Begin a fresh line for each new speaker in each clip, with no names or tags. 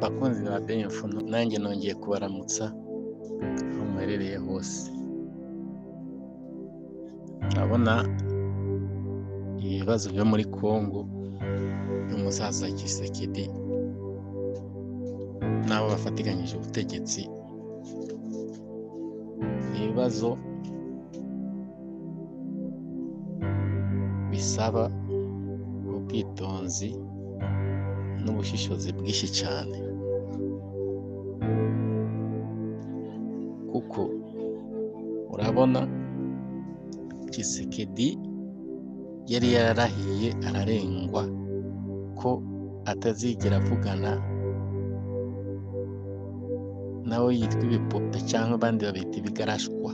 Bakunzi ba BMF, nanjye nongeye kubaramutsa aho muherereye hose. Urabona ibibazo byo muri Congo n'umusaza Tshisekedi n'abo bafatikanyije ubutegetsi, ibibazo bisaba ubwitonzi n'ubushishozi bwinshi cyane, kuko urabona Tshisekedi yari yararahiye ararengwa ko atazigera avugana nawe yitwa ibipupe cyangwa abandi babita ibigarashwa,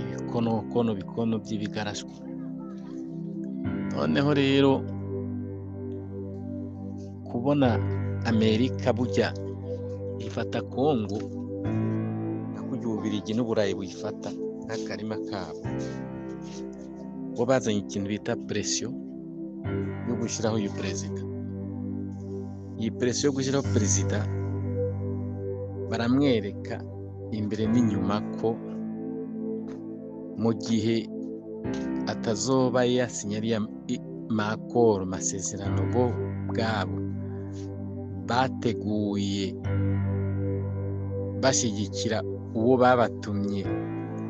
ibikonokono bikono by'ibigarashwa. Noneho rero kubona Amerika burya ifata Kongo hakurya Ububiligi n'Uburayi buyifata nk'akarima kabo, bo bazanye ikintu bita presiyo yo gushyiraho uyu perezida. Iyi presiyo yo gushyiraho perezida baramwereka imbere n'inyuma ko mu gihe atazoba yasinye ariya makoro masezerano bo ubwabo bateguye bashyigikira uwo babatumye,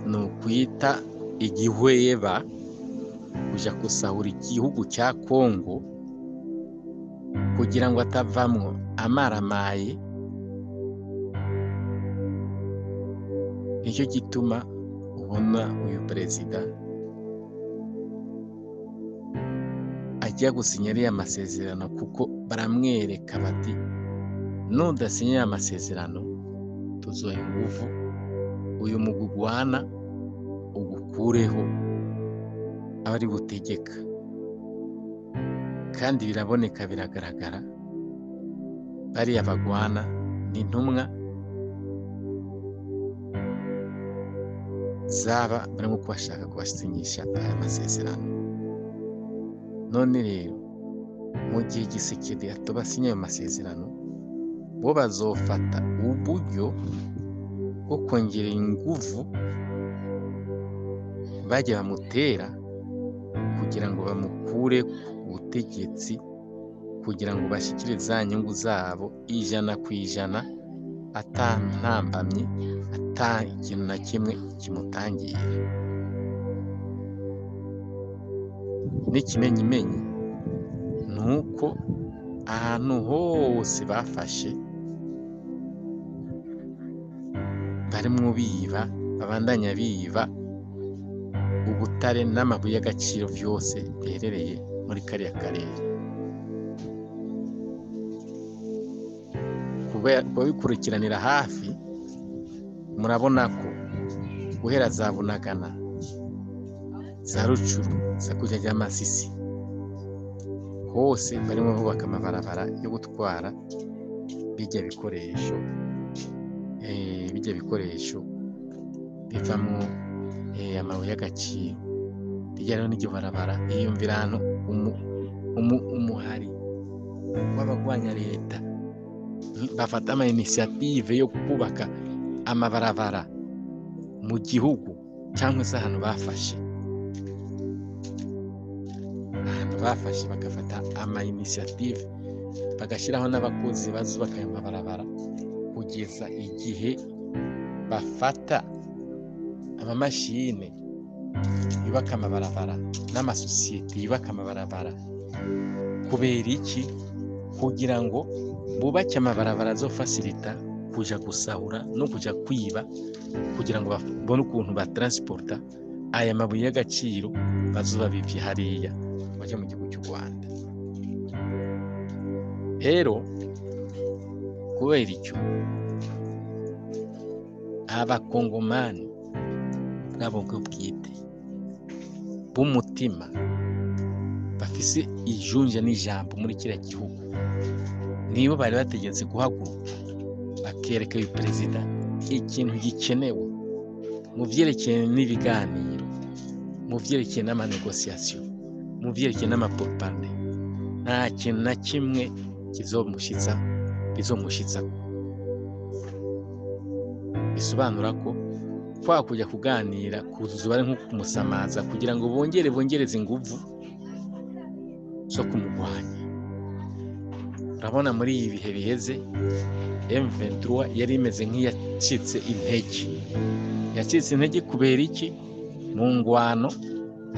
ni ukwita igihweba kujya gusahura igihugu cya Kongo kugira ngo atavamwo amaramaye. Nicyo gituma ubona uyu perezida ajya gusinya ariya masezerano, kuko baramwereka bati nudasinya aya masezerano tuzoha ingufu uyu mugugwana ugukureho abari butegeka. Kandi biraboneka, biragaragara, bariya bagwana ni intumwa zaba barimo kubashaka kubasinyisha aya masezerano. None rero mu gihe Tshisekedi atobasinya ayo masezerano, bo bazofata uburyo bwo kongera inguvu bajya bamutera kugira ngo bamukure ku butegetsi, kugira ngo bashyikire za nyungu zabo 100% atantambamye, ata ikintu na kimwe kimutangira. N'ikimenyimenyi ni uko ahantu hose bafashe barimo biba, babandanya biba ubutare n'amabuye y'agaciro byose biherereye muri kariya karere. Kubabikurikiranira hafi murabona ko guhera za Bunagana, za Rucuru, za kujya rya Masisi, hose barimo bubaka amabarabara yo gutwara bijya bikoresho, bijya bikoresho bivamo amabuye y'agaciro. Rijya rero n'iryo barabara yiyumvira ahantu umuhari w'abagwanya leta bafata ama initiative yo kubaka amabarabara mu gihugu cyangwa se ahantu bafashe, ahantu bafashe bagafata ama initiative bagashyiraho n'abakozi bazubaka ayo mabarabara kugeza igihe bafata amamashine yubaka amabarabara n'amasosiyete yubaka amabarabara. Kubera iki? Kugira ngo bubake amabarabara azofasilita kuja gusahura no kuja kwiba, kugira ngo babone ukuntu batransporta aya mabuye y'agaciro bazoba bivye hariya baje mu gihugu cy'u Rwanda. Rero kubera icyo abakongomani bwabo bwite b'umutima bafise ijunja n'ijambo muri kiriya gihugu, nibo bari bategetse guhaguruka bakereka uyu perezida ikintu gikenewe mu byerekeye n'ibiganiro, mu byerekeye n'amanegosiyasiyo, mu byerekeye n'amaporuparle. Nta kintu na kimwe kizomushitsa bizomushitsa. Bisobanura ko kwa kujya kuganira kuzuba ari nko kumusamaza kugira ngo bongereze inguvu zo kumugwanya. Urabona muri ibi bihe biheze M23 yari imeze nk'iyacitse intege. Yacitse intege kubera iki? Mu ngwano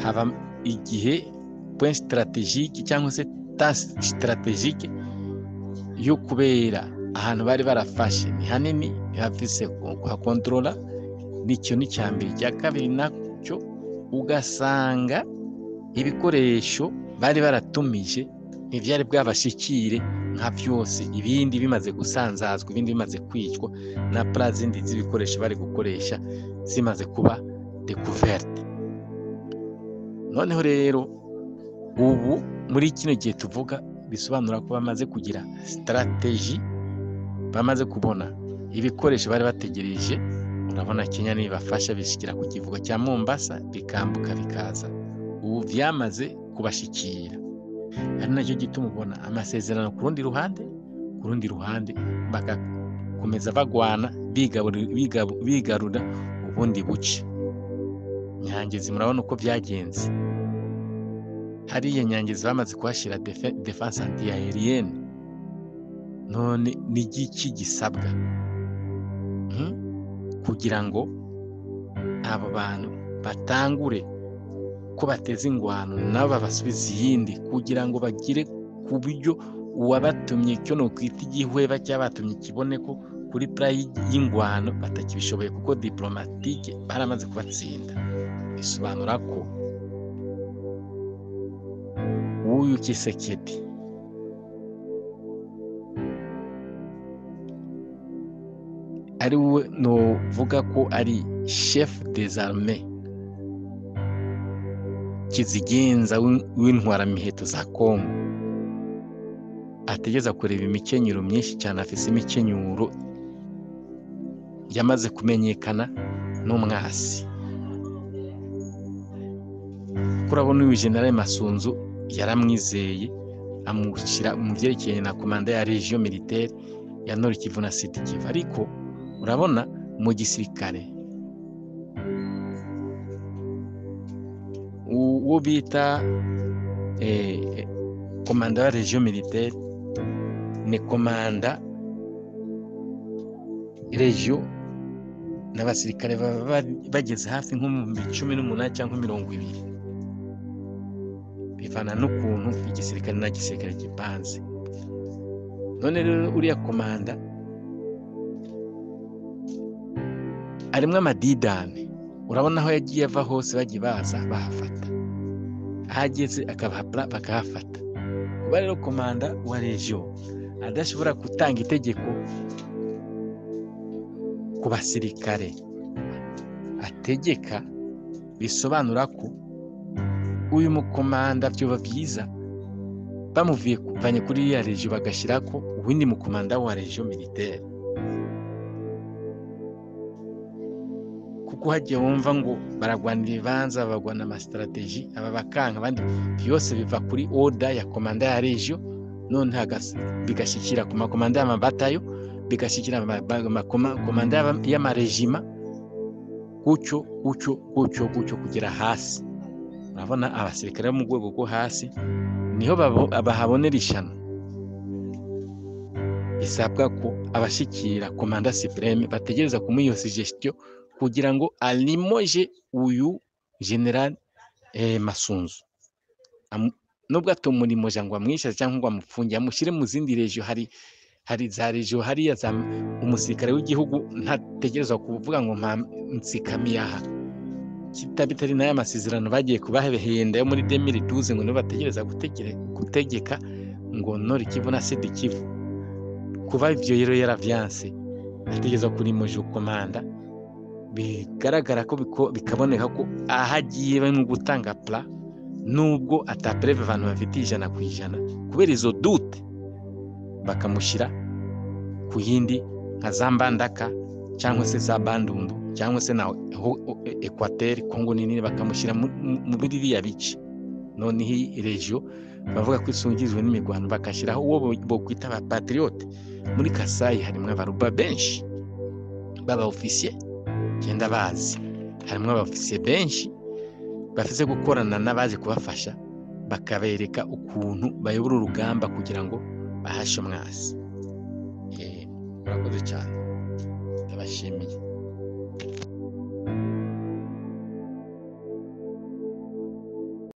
haba igihe point stratégique cyangwa se task stratégique yo kubera ahantu bari barafashe ni hanini, hafise kuhakontrola, nicyo ni cya mbere. Icya kabiri nacyo ugasanga ibikoresho bari baratumije ntibyari bwabashikire nka byose, ibindi bimaze gusanzazwa, ibindi bimaze kwicwa, na plan zindi z'ibikoresho bari gukoresha zimaze kuba découverte. Noneho rero ubu muri kino gihe tuvuga, bisobanura ko bamaze kugira stratégie, bamaze kubona ibikoresho bari bategereje. Urabona Kenya nibafasha bishikira ku kivugo cya Mombasa, bikambuka bikaza, ubu byamaze kubashikira. Ari nacyo gituma ubona amasezerano ku rundi ruhande, ku rundi ruhande bagakomeza bagwana bigarura ubundi buce. Nyangezi murabona uko byagenze hariya. Nyangezi bamaze kuhashyira défense anti-aérienne, none ni igiki gisabwa kugira ngo abo bantu batangure ko bateza ingwano nabo babasubiza iyindi, kugira ngo bagire ku buryo uwabatumye icyo nokwita igihweba cyabatumye kibone ko kuri plan y'ingwano batakibishoboye, kuko diplomatique baramaze kubatsinda. Bisobanura ko uyu Tshisekedi ari we novuga ko ari chef des armées kizigenza w'intwaramiheto za Kongo, ategeza kureba imikenyero myinshi cyane. Afise imikenyuro yamaze kumenyekana n'umwasi. Kurabona uyu General Masunzu yaramwizeye, amushyira mu byerekeye na commande ya région militaire ya Nord Kivu na Sud Kivu. Ariko urabona mu gisirikare uwo bita commandant wa région militaire ni commandant région n'abasirikare baba bageze hafi nko mu 18 cyangwa 20, bivana n'ukuntu igisirikare na gisirikare gipanze. None rero uriya commandant arimwo amadidane. Urabona aho yagiye ava hose bagiye baza bahafata, ahageze akabaha bakahafata. Kuba rero commandant wa région adashobora gutanga itegeko ku basirikare ategeka, bisobanura ko uyu mukomanda byoba byiza bamuvuye kuvanye kuri iriya région bagashyira ko uwundi mukomanda wa région militaire, kuko hagiye wumva ngo baragwanira ibibanza, bagwana ama stratégie, aba bakanka abandi, byose biva kuri ordre ya commandant ya région. None bigashyikira ku makomanda y'amabatayo, bigashyikira amakomanda y'amarejima, gutyo gutyo gutyo gutyo kugera hasi. Urabona abasirikare bo mu rwego rwo hasi niho bahabonera ishyano. Bisabwa ko abashyikira commandant suprême bategereza kumuha iyo suggestion kugira ngo alimoje uyu General Masunzu. Nubwo atumurimoje ngo amwishaze cyangwa ngo amufunge, amushyire mu zindi région. Hari za région hariya za umusirikare w'igihugu ntategerezwa kuvuga ngo nsikamiye aha, bitari n'aya masezerano bagiye kubahenda yo muri 2012 ngo nibo bategereza gutegeka ngo Nord Kivu na Sud Kivu. Kuba ivyo rero yaravyanse, ategerezwa kurimoje commandant, bigaragara ko bikaboneka ko aho agiye barimo gutanga plan, nubwo ata preuve abantu bafite 100%, kubera izo doute bakamushyira ku yindi nka za Mbandaka cyangwa se za Bandundu cyangwa se na Equateur Congo nini, bakamushyira muri biriya bice. Noneho iyi région Bavuga ko isungirijwe n'imirwano, bagashyiraho uwo bokwita aba patriote. Muri Kasayi harimwo abaruba benshi baba ofisiye, genda bazi harimwo aba ofisiye benshi bafise gukorana n'abaje kubafasha, bakabereka ukuntu bayobora urugamba kugira ngo bahashe umwasi. Murakoze cyane, ndabashimiye.